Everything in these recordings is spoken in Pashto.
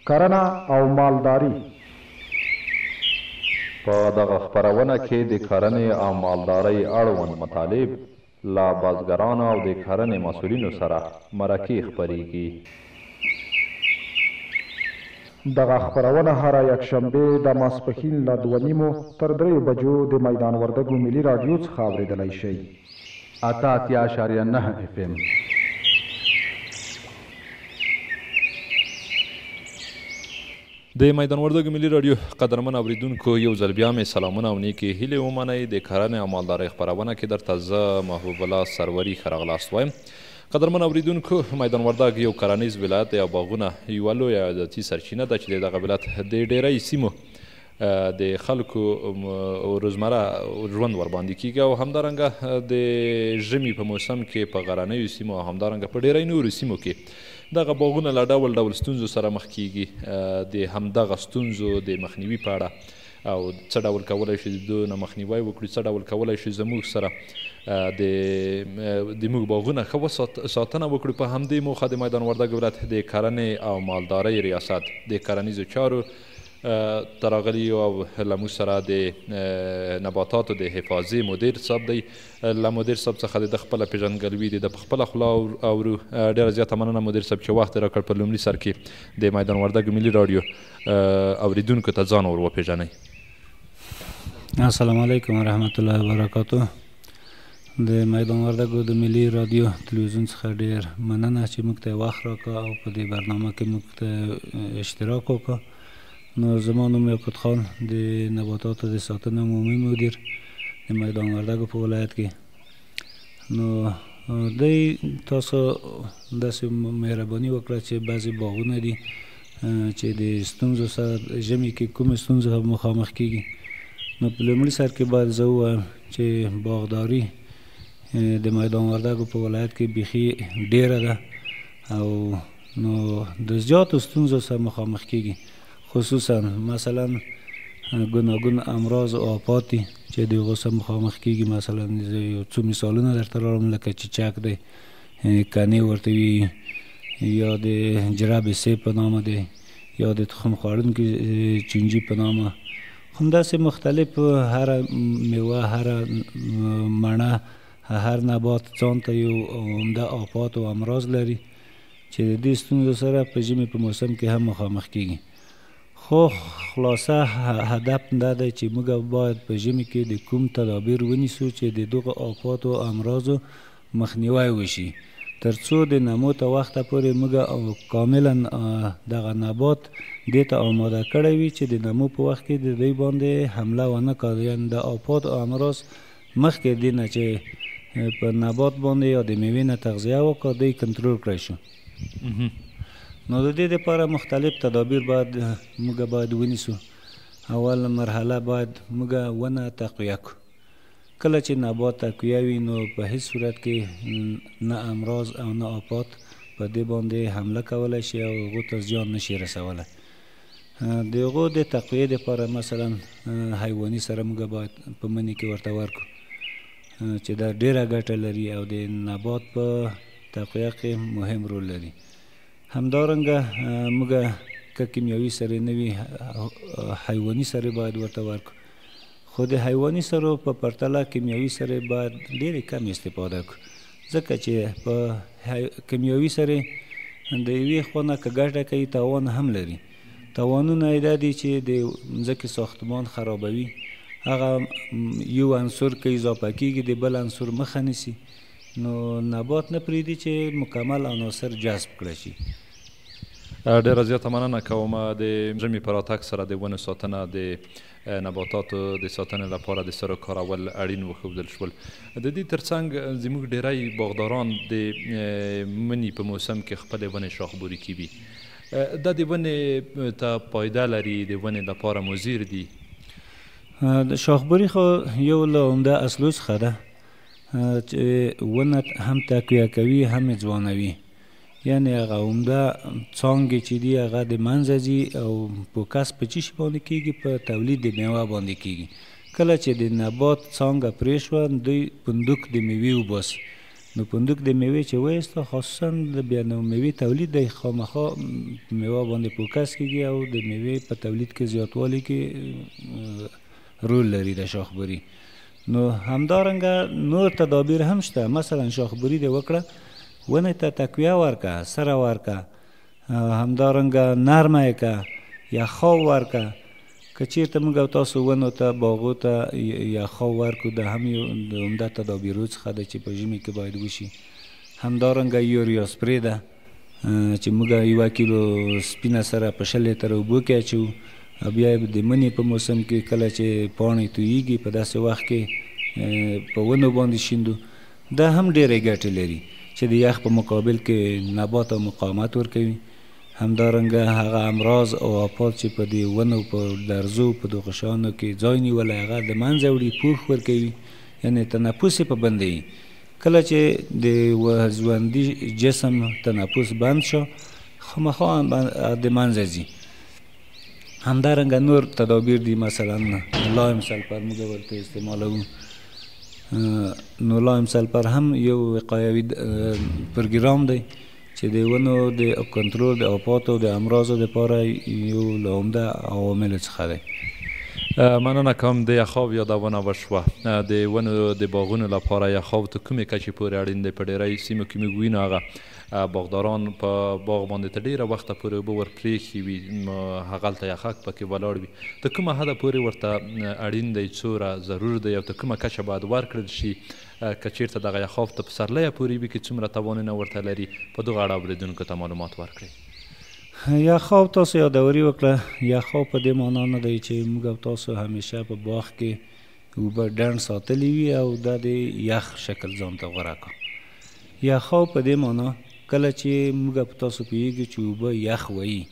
کرنه او مالداري. په دغه خپرونه کې د کرنې او مالدارۍ اړوند مطالب له بزګرانو او د کرنې مسؤلینو سره مرکې خپرېږي. دغه خپرونه هره یکشنبه د ماسپښین له دوه نیمو تر دریو بجو د میدان وردګو ملي راډیو څخه اورېدلی شئ. 88.9 اف ام. د میدان وردګو ملي راډیو قدرمن اوریدونکو، یو ځل بیا مې سلامونه او نیکې هیلې ومنئ. د کرنې او مالدارۍ خپرونه کې درته زه محبوب الله سروري ښه راغلاست وایم. قدرمن اوریدونکو، میدان وردګ یو کرنیز ولایت دی او باغونه یوه لویه عایداتي سرچینه ده چې د دغه ولایت د ډیری سیمو د خلکو روزمره ژوند ورباندې کیږي او همدارنګه د ژمي په موسم کې په غرنیو سیمو او همدارنګه په ډیری نورو سیمو کې دغه باغونه له ډول ډول ستونزو سره مخ کیږي. د همدغه ستونزو د مخنیوي په اړه او څه ډول کولای شو د دوی نه مخنیوی وکړو، څه ډول کولای شو زموږ سره د موږ باغونه ښه ساتنه وکړو، په همدې موخه د میدان وردګ ولایت د کرنې او مالدارۍ ریاست د کرنیزو چارو ته راغلي یو او له موږ سره د نباتاتو د حفاظې مدیر صاحب دی. له مدیر صاحب څخه د ده خپله پېژندګلوي د ده په خپله خوله اورو. ډېره زیاته مننه مدیر صاحب چې وخت یې راکړ. په لومړي سر کې د میدان وردګو ملي راډیو اوریدونکو ته ځان ور وپېژنئ. السلام علیکم ورحمت الله وبرکاته. د میدان وردګو د ملي رادیو تلویزیون څخه ډېر مننه چې موږ ته وخت راکړ او په دې برنامه کې موږ ته اشتراک وکړ. نو زما نوم یاقوت خان، د نباتاتو د ساتنې عمومي مدیر د میدان وردګو په ولایت کې. نو دی تاسو داسې مهرباني وکړه چې بعضې باغونه دي چې د ستونزو سره ژمي کې کومې ستونزو سره مخامخ کیږي. نو په لومړي سر کې باید زه ووایم چې باغداري د میدان وردګو په ولایت کې بیخي ډیره ده او نو د زیاتو ستونزو سره مخامخ کیږي، خصوصا مثلا ګوناګون امراض او آفات دي چې د هغو سره مخامخ کیږي. مثلا زه یو څو مثالونه درته راوړم، لکه چیچک دی، کنې ورته وي، یا د جرب سیب په نامه دی، یا د تخم خوړونکي چونجي په نامه، همداسې مختلف هره میوه، هره مڼه، هر نبات ځان ته یو عمده آفات او امراض لري چې د دې ستونزو سره په ژمي په موسم کې هم مخامخ کیږي. خو خلاصه هدف دا دی چې موږ باید په ژمي کې د کوم تدابیر ونیسو چې د دغو آفاتو او امراضو مخنیوی وشي، تر څو د نمو ته وخته پورې موږ کاملا دغه نبات دې ته آماده کړی وي چې د نمو په وخت کې د دوی باندې حمله ونه کړي. یعنې د آفات او امراض مخکې دې نه چې په نبات باندې یا د میوې نه تغذیه وکړه، دوی کنټرول کړی شو. نو د دې لپاره مختلف تدابیر باید موږ باید ونیسو. اول مرحله باید موږ ونه تقویه کړو. کله چې نبات تقویه وي نو په هیڅ صورت کې نه امراض او نه آفات په دې باندې حمله کولی شي او هغو ته زیان نشي رسولی. د هغو د تقویې لپاره مثلا حیواني سره موږ باید په مني کې ورته ورکړو چې دا ډېره ګټه لري او د نبات په تقویه کې مهم رول لري. همدارنګه موږ که کیمیاوي سرې نه وي، حیواني سرې باید ورته ورکړو. خو د حیواني سرو په پرتله کیمیاوي سرې باید ډېرې کمې استفاده کړو، ځکه چې په کیمیاوي سرې د یوې خوا نه که ګټه کوي تاوان هم لري. تاوانونه یې دا دي چې د مځکې ساختمان خرابوي، هغه یو عنصر که اضافه کیږي د بل عنصر مخه نیسي، نو نبات نه پرېږدي چې مکمل عناصر جذب کړی شي. ډېره زیاته مننه کوم. د ژمي په راتګ سره د ونو ساتنه، د نباتاتو د ساتنې لپاره د سرو کارول اړین وښودل شول. د دې ترڅنګ زموږ ډیری باغداران د مني په موسم کې خپلې ونې شاخبوري کوي. دا د ونې ته پایده لري، د ونې لپاره مضر دي؟ د شاخبوري خو یو له عمده اصلو څخه ده چې ونه هم تقویه کوي هم یې ځوانوي. یعنې هغه عمده څانګې چې دي هغه د منځه ځي او فوکس په څه شي باندې کیږي؟ په تولید د میوه باندې کیږي. کله چې د نبات څانګه پرې شوه، دوی پندوک د میوې وباسي. نو پندوک د میوې چې وایسته، خصوصا د بیا نو میوې تولید دی، خامخا میوه باندې فوکس کیږي او د میوې په تولید کې زیاتوالي کې رول لري د شاخبري. نو همدارنګه نور تدابیر هم شته، مثلا شاخبري دې وکړه، ونې ته تقویه ورکه، سره ورکه، همدارنګه نرمه یې که یا خاو ورکه. که چیرته موږ او تاسو ونو ته، باغو ته یخاو ورکړو، دا هم یو د عمده تدابیرو څخه ده چې په ژمي کې باید وشي. همدارنګه یوریا سپری ده چې موږ 1 کیلو سپینه سره په 20 لیتره اوبو کې اچوو او بیا د مني په موسم کې کله چې پاڼې تویږي په داسې وخت کې په ونو باندې شیندو. دا هم ډېرې ګټې لري چې د یخ په مقابل کې نبات او مقاومت ورکوي. همدارنګه هغه امراض او آفات چې په دې ونو، په درزو، په دغو شیانو کې ځای نیولی هغه د منځه وړي، پوښ ورکوي، یعنې تنفس یې په بندوي. کله چې د یوه ژوندي جسم تنفس بند شو، خامخا د منځه ځي. همدارنګه نور تدابیر دي، مثلا لایم سلفر موږ ورته استعمالوو. نو لایم سلفر هم یو وقایوي پروګرام دی چې د ونو د کنټرول د آفاتو د امراضو دپاره یو له عمده عواملو څخه دی. مننه کوم. د یخاو یادونه وشوه، د ونو د باغونو لپاره یخاو ته کومې کچې پورې اړین دی؟ په ډیری سیمو کې موږ وینو هغه باغداران په باغ باندې تر ډېره وخته پورې اوبه ور پرېښې وي، هغلته یخک پکې ولاړ وي. تر کومه حده پورې ورته اړین دی، څومره ضرور دی او تر کومه کچه باید ورکړل شي؟ که چیرته دغه یخاو ته پسرلیه پورې وي که څومره توانونه ورته لري، په دغه اړه اورېدونکو ته معلومات ورکړئ. یخاو تاسو یادوري وکړه. یخاو په دې معنا نه دی چې موږ او تاسو همیشه په باغ کې اوبه ډنډ ساتلې وي او دا د یخ شکل ځان ته غوره کړه. یخاو په دې معنا کله چې موږ په تاسو پوهېږو چې اوبه یخ وایي،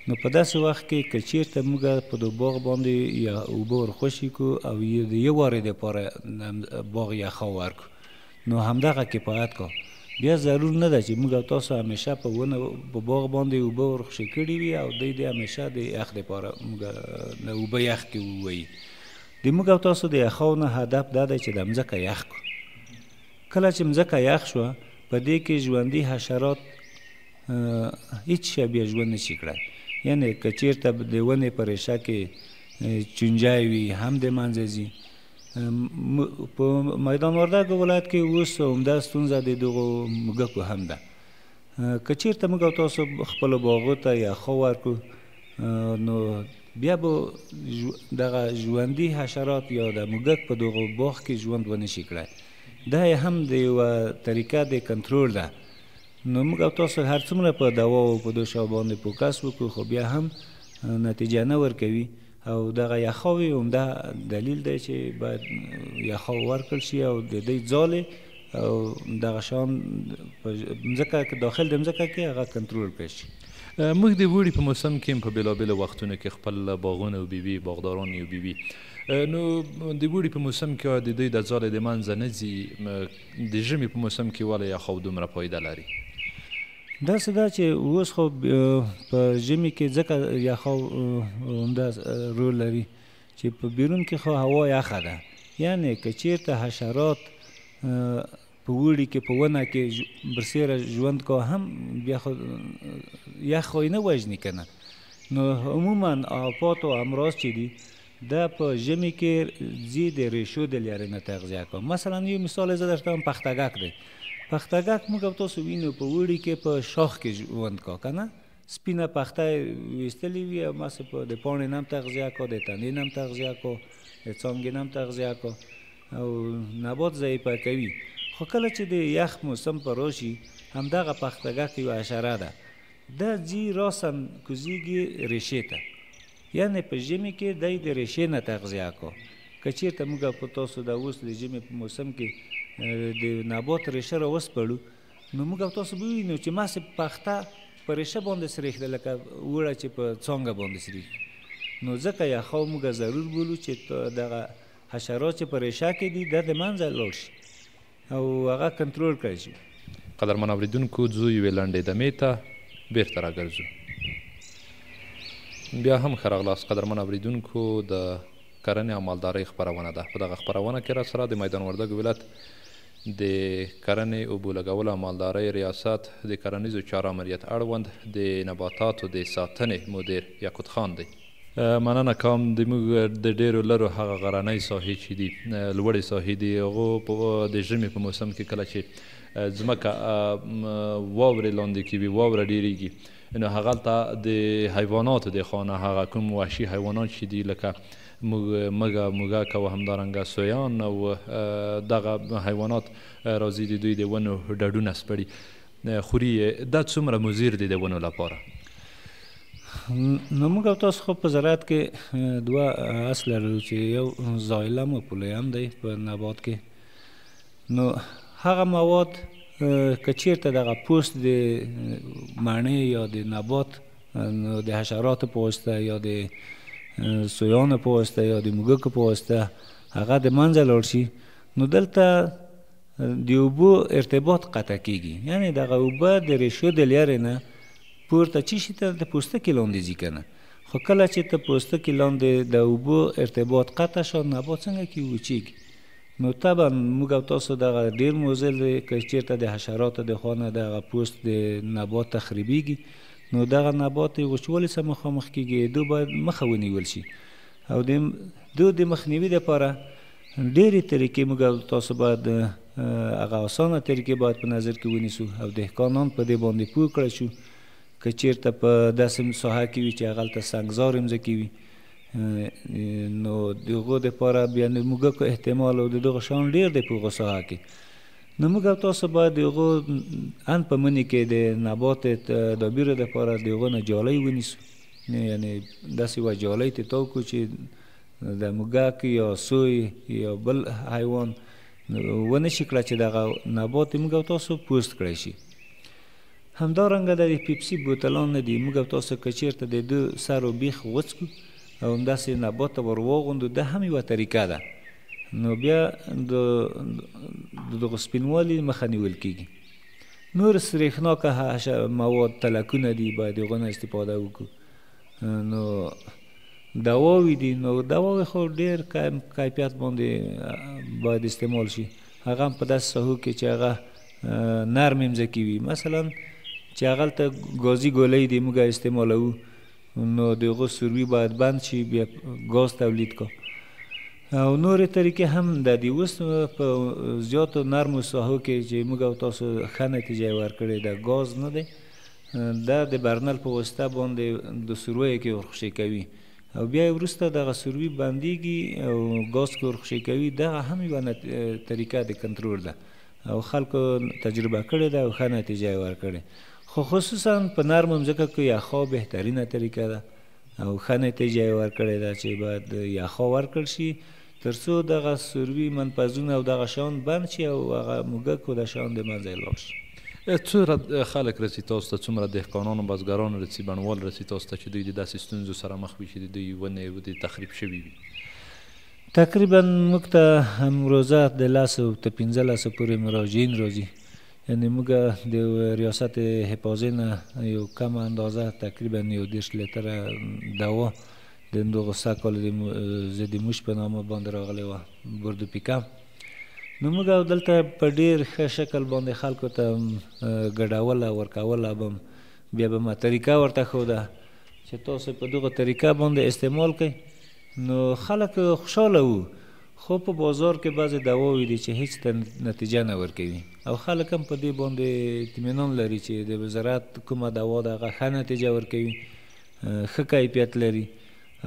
نو په داسې وخت کې که چیرته موږ په دې باغ باندې یا اوبه ورخوشي کړو او د یو وارې دپاره باغ یخاو ورکړو، نو همدغه کفایت کو. بیا ضرور نه ده چې موږ او تاسو همیشه په ونه په باغ باندې اوبه ورخوشي کړي وي او دی دې همیشه د یخ دپاره موږ اوبه یخ کې ووایي. د موږ او تاسو د یخاو نه هدف دا دی چې د مځکه یخ کړو. کله چې مځکه یخ شوه، په دې کې ژوندي حشرات هیڅ شی بیا ژوند نشي کړای. یعنې که چیرته د ونې په ریشه کې چونجی وي هم د منځه ځي. په میدان وردګو ولایت کې اوس عمده ستونزه د دغو موږکو هم ده. که چیرته موږ او تاسو خپلو باغو ته یخا ورکړو، نو بیا به دغه ژوندي حشرات یا د موږک په دغو باغ کې ژوند ونه شي کړای. دا یې هم د یوه طریقه د کنټرول ده. نو موږ او تاسو هر څومره په دوا او په دو شیانو باندې فوکس وکړو، خو بیا هم نتیجه نه ورکوي. او دغه یخاوې عمده دلیل دی چې باید یخاو ورکړل شي او د دوی ځالې او دغه شان په مځکه کې داخل د مځکه کې هغه کنټرول کړی شي. موږ د اوړي په موسم کې هم په بېلابېلو وختونو کې خپل باغونه اوبوي، باغداران یې اوبوي. نو د اوړي په موسم کې د دوی د ځالې د منځه نه ځي، د ژمي په موسم کې ولې یخاو دومره فایده لري؟ داسې ده چې اوس خو په ژمي کې ځکه یخاو عمده رول لري چې په بیرون کې خو هوا یخه ده. یعنې که چیرته حشرات په اوړي کې په ونه کې برسېره ژوند کا هم بیا خو یخ خو یې نه وژني که نه. نو عموما آفات او امراض چې دي دا په ژمي کې ځي د ریشو د لیارې نه تغذیه کوم. مثلا یو مثال زه درته وایم، پختګک دی. پختګک موږ او تاسو وینو په اوړي کې په شاخ کې ژوند کا که نه، سپینه پخته یې ویستلې وي او مثلا په د پاڼې نه هم تغذیه کا، د تنې نه هم تغذیه کا، د څانګې نه هم تغذیه کا او نبات ضعیفه کوي. خو کله چې د یخ موسم په راشي، همدغه پختګک یوه حشره ده، دا ځي راساً کوزیږي ریشې ته. یعنې په ژمي کې دی د ریشې نه تغذیه کا. که چیرته موږ په تاسو د اوس د ژمي په موسم کې د نبات ریشه را وسپړو، نو موږ او تاسو به ووینو چې محض پخته په ریشه باندې سرېښ ده، لکه اوړه چې په څانګه باندې سرېښ. نو ځکه یخاو موږ ضرور بولو چې دغه حشرات چې په ریشه کې دي دا د منځه لاړ شي او هغه کنټرول کړی شي. قدرمن اورېدونکو، ځو یوې لنډې دمې ته، بېرته راګرځو. بیا هم ښه راغلاست قدرمن اورېدونکو، د کرنې او مالدارۍ خپرونه ده. په دغه خپرونه کې راسره د میدان وردګو ولایت د کرنې، اوبولګولو او مالدارۍ ریاست د کرنیزو چارو امریت اړوند د نباتاتو د ساتنې مدیر یاقوت خان دی. مننه کوم. د موږ د ډېرو لرو هغه غرنۍ ساحې چې دي، لوړې ساحې دي، هغو د ژمي په موسم کې کله چې ځمکه واورې لاندې کې وي، واوره ډېرېږي، نو هغلته د حیواناتو د خانه هغه کوم وحشي حیوانات چې دي، لکه موږ مږه، موږک او همدارنګه سویان او دغه حیوانات راځي، د دوی د ونو ډډونه سپړي، خوري یې. دا څومره مضر دي د ونو لپاره؟ نو موږ او تاسو خو په زراعت کې دوه اصل لرو چې یو زایلم او پولیم دی په نبات کې. نو هغه مواد که چیرته دغه پوست د مڼې یا د نبات نو د حشراتو په واسطه یا د سویانو په واسطه یا د موږکو په واسطه هغه د منځه لاړ شي، نو دلته د اوبو ارتباط قطع کیږي، یعنی دغه اوبه د ریشو د لیارې نه پورته چی شي ته د پوستکي لاندې ځي که نه. خو کله چې ته پوستکي لاندې د اوبو ارتباط قطع شو، نبات څنګه کې وچیږي. نو طبعا موږ او تاسو دغه ډیر مضر دی که چیرته د حشراتو د خوا نه دغه پوست د نبات تخریبیږي، نو دغه نبات د وچوالي سره مخامخ کیږي. دو باید مخه ونیول شي او د دو د مخنیوي لپاره ډېرې طریقې موږ او تاسو باید هغه اسانه طریقې باید په نظر کې ونیسو او دهقانان په دې باندې پوه کړی شو. که چیرته په داسې ساحه کې وي چې هغلته سنګزارې مځکې وي، نو د هغو دپاره بیا د موږکو احتمال او د دغو شیانو ډېر دی په هغو ساحه کې. نو موږ او تاسو باید د هغو ان په مني کې د نبات تدابیرو دپاره د هغو نه جالۍ ونیسو، یعنې داسې یوه جالۍ ته تاو کړو چې د موږک یا سوی یا بل حیوان ونه شي کړه چې دغه نبات موږ او تاسو پوست کړی شي. همدارنګه د پیپسي بوتلان نه دي، موږ او تاسو که چیرته د ده سر او بیخ غوڅ کړو او همداسې نبات ته ور واغوندو، دا هم یوه طریقه ده. نو بیا د دغه سپینوالي مخه نیول کیږي. نور سرېښناکه مواد تلکونه دي، باید هغو نه استفاده وکړو. نو دواوې دي، نو دواوې خو ډېر کیفیت باندې باید استعمال شي، هغه هم په داسې ساحو کې چې هغه نرمې مځکې وي. مثلا چې هغلته ګازي ګولۍ دي موږ استعمالوو، نو د هغو سروي باید بند شي، بیا ګاز تولید کا. او نورې طریقې هم د دي. اوس په زیاتو نرمو ساحو کې چې موږ او تاسو ښه نتیجه یې ورکړې ده، ګاز نه دی، دا د برنل په واسطه باندې د سرویو کې ورخوشې کوي او بیا یې وروسته دغه سروي بندیږي او ګاز کې ورخوشې کوي. دغه هم یوه طریقه د کنټرول ده او خلکو تجربه کړې ده او ښه نتیجه یې ورکړې. خو خصوصا په نرمو مځکو کې یخا بهترینه طریقه ده او ښه نتیجه یې ورکړې ده چې باید یخا ورکړل شي تر څو دغه سروي منفذونه او دغه شیان بند شي او هغه موږک او دا شیان د منځه یې لاړ شي. څومره خلک رسي تاسو ته، څومره دهقانان او بزګران رسي، بڼوال رسي تاسو ته چې دوی د داسې ستونزو سره مخ وي چې د دوی ونې د تخریب شوي وي؟ تقریبا موږ ته همروزه د 10 تر 15 پورې مراجعین راځي. یعنې موږ د ریاست حفاظې نه یو کمه اندازه تقریبا یو 30 لیتره دوا د دغو سږ کال د ضد موش په نامه باندې راغلې وه، بردو پیکم. نو موږ دلته په ډېر ښه شکل باندې خلکو ته ګډوله ورکوله، بیا به ما طریقه ورته ښوده چې تاسو په دغه طریقه باندې استعمال کړئ، نو خلک خوشحاله وو. خو په بازار کې بعضې دواوې دي چې هیڅ ته نتیجه نه ورکوي او خلک هم په دې باندې اطمینان لري چې د زراعت کومه دوا ده هغه ښه نتیجه ورکوي، ښه کیفیت لري،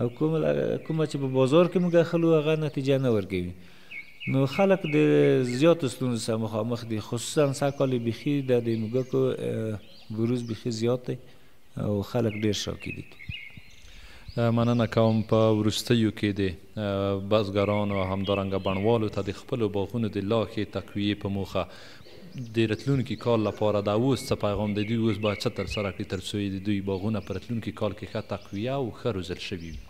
او کومه چې په بازار کې موږ اخلو هغه نتیجه نه ورکوي. نو خلک د زیاتو ستونزو سره مخامخ دي، خصوصا سږ کال یې بیخي د موږکو بروز بیخي زیات دی او خلک ډېر شاکي دي. مننه کوم. په وروستیو کې د بزګرانو او همدارنګه بڼوالو ته د خپلو باغونو د لا ښې تقویې په موخه د راتلونکي کال لپاره دا اوس څه پیغام دی؟ دوی اوس باید څه ترسره کړي تر څو یې د دوی باغونه په راتلونکي کال کې ښه تقویه او ښه روزل شوي وي؟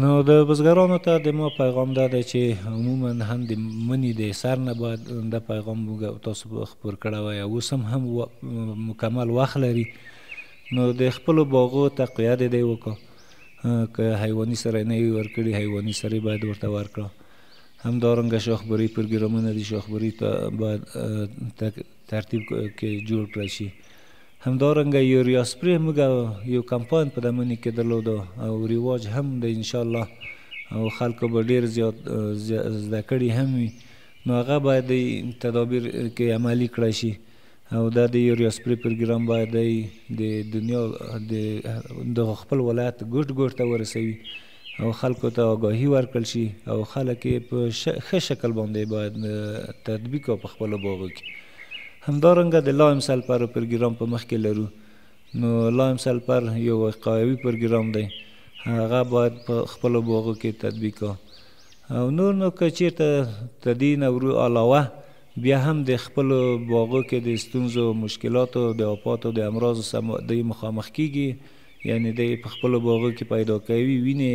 نو د بزګرانو ته د ما پیغام دا دی چې عموما هم د مني د سر نه باید دا پیغام موږ تاسو خپور کړی وای او اوس هم مکمل وخت لري. نو د خپلو باغو تقویه دې دی وکړه، که حیواني سرې نه وي ورکړي حیواني سرې باید ورته ورکړه. همدارنګه شاخبري پروګرامونه دي، شاخبري ته باید ترتیب کې جوړ کړی شي. همدارنګه یوریا سپری موږ یو کمپاین په دمني کې درلود او رواج هم دی انشاءالله، او خلکو به ډېر زیات زده کړي هم وي، نو هغه باید د تدابیر کې عملي کړی شي. او دا د یوریا سپری پروګرام باید د دنیا د خپل ولایت ګوټ ګوټ ته ورسوي او خلکو ته آګاهي ورکړل شي او خلک یې په ښه شکل باندې باید تطبیق او په خپلو باغو کې. همدارنګه د لایم سلپر پروګرام په مخ کې لرو، نو لایم سلپر یو وقایوي پروګرام دی، هغه باید په خپلو باغو کې تطبیق. او نور نو که چېرته تر دې نه علاوه بیا هم د خپلو باغو کې د ستونزو، مشکلاتو، د آفاتو، د امراضو سره دوی مخامخ کیږي، یعنی دی په خپلو باغو کې پیدا کوي ویني،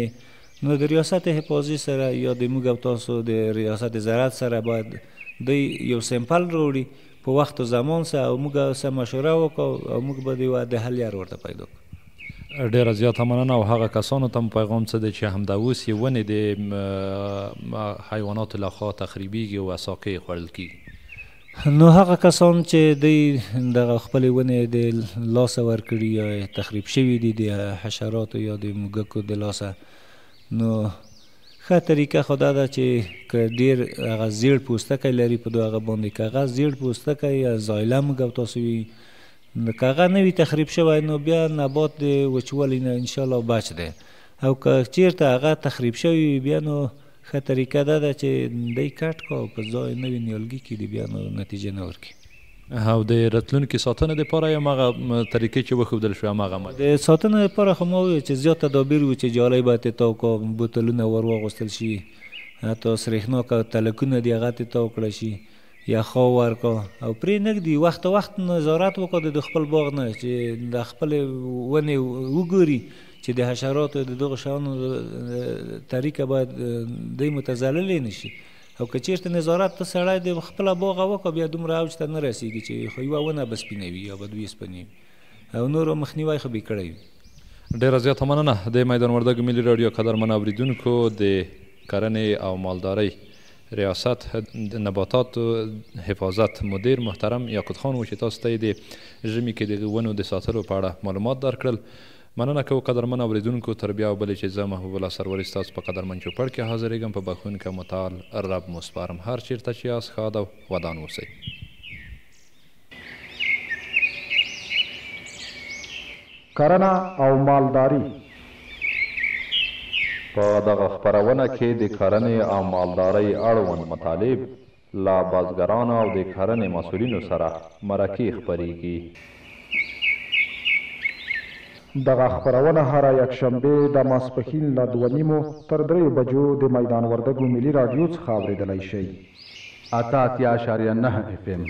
نو د ریاست حفاظي سره یا د موږ او تاسو د ریاست زراعت سره باید دوی یو سمپل راوړي په وخت و زمان سره، او موږ سره مشوره وکړو او موږ به د حل لار ورته پیدا کړو. ډېره زیاته مننه. او هغه کسانو ته مو پیغام څه دی چې همدا اوس یې ونې د حیواناتو لخوا تخریبیږي او اساقې یې خوړل کیږي؟ نو هغه کسان چې دوی دغه خپلې ونې د لاسه ورکړي یا تخریب شوي دي د حشراتو یا د موږکو د لاسه، نو ښه طریقه خو دا ده چې که ډېر هغه زیړ پوستکی لري په هغه باندې، که هغه زیړ پوستکی یا زایله موږ او تاسو وي، که هغه نه وي تخریب شوی نو بیا نبات د وچوالي نه انشاءالله بچ دی، او که چېرته هغه تخریب شوی وي بیا نو ښه طریقه دا ده چې دی کټ کا او په ځای نوي نیالګي کېږدي، بیا نو نتیجه نه ورکوي. او د راتلونکي ساتنې دپاره یې هماغه طریقې چې وښودل شوې هماغه عمل؟ د ساتنې دپاره خو ما وویل چې زیات تدابیر وو چې جالۍ باید ترې تاو کړو، بوتلونه ور واغوستل شي، حتی سرېښناکه تلکونه دي هغه ترې تاو کړی شي یا خاو ورکړه، او پرې نه ږدي، وخت وخت نظارت وکړه د خپل باغ نه چې د خپلې ونې وګوري چې د حشراتو د دغو شیانو طریقه باید دوی متزللې نه شي. او که چېرته نظارت ته سړی د خپله باغه وکړه بیا دومره اوج ته نه رسېږي چې خو یوه ونه به سپینه وي یا به دوې سپینې وي، او نورو مخنیوی خو به یې کړی وي. ډېره زیاته مننه. د میدان وردګو ملي راډیو قدرمن اورېدونکو، د کرنې او مالدارۍ ریاست د نباتاتو حفاظت مدیر محترم یاقوت خان و چې تاسو ته یې د ژمي کې د ونو د ساتلو په اړه معلومات درکړل. مننه کوو قدرمن اورېدونکو، تر بیا بلې چې زه محبوب الله سروري ستاسو په قدرمن چوپړ کې حاضرېږم، په بخښونکی متعال رب مو سپارم. هر چېرته چې یاست ښاد او ودان اوسئ. کرنه او مالداري. په دغه خپرونه کې د کرنې او مالدارۍ اړوند مطالب له بزګرانو او د کرنې مسؤلینو سره مرکې خپرېږي. دغه خپرونه هره یکشنبه د ماسپښین له 2:30 تر 3 بجو د میدان وردګو ملي راډیو څخه اورېدلی شئ. 88.9 اف ام.